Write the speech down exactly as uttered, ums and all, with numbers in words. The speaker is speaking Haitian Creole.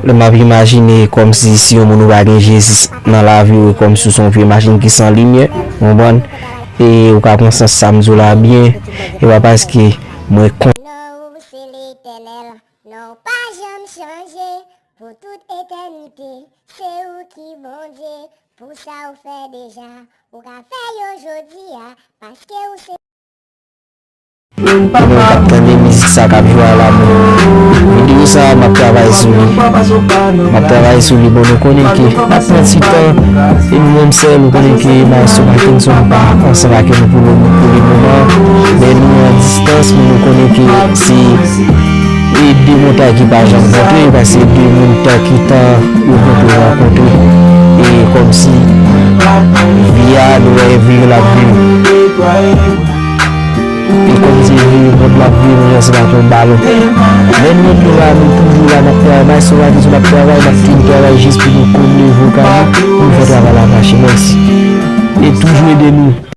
Lè m ap imajine kòmsi si yon moun ou pa gen Jezi nan lavi w, e kòmsi w se yon vye machin ki san limyè, ou konprann? E ou ka pran sans sa m di w la byen, e pa paske mwen konn. Non, ou se Letènèl, non, ou pa janm chanje, pou tout etènite, se ou ki Bondye, pou sa ou fè deja, ou ka fè yo jodi a, paske ou se. Pou nou k ap tande mizik sa k ap jwe a la, bon, videyo sa a, m ap travay sou li. M ap travay sou li, bon, nou konnen ke n ap pran ti tan, e nou menm sèl, nou konnen ke Maestro Mackenson pa ansanm ak nou pou le, pou le moman, men nou an distans, men nou konnen ke se, e de montay ki pa janm kontre, paske de montay ki tan yo kontre rankontre, e kòmsi vi a, nou wè vire l ap vire. E kòm se vire mond la, vire nou jan se pa t yon balon. Lè nou ret nou la, nou toujou la, n ap travay, Maestro Mackenson ap travay, n ap fin travay jis pou nou konn level kay nou, pou nou fè travay la mache. Mèsi. E toujou ede nou.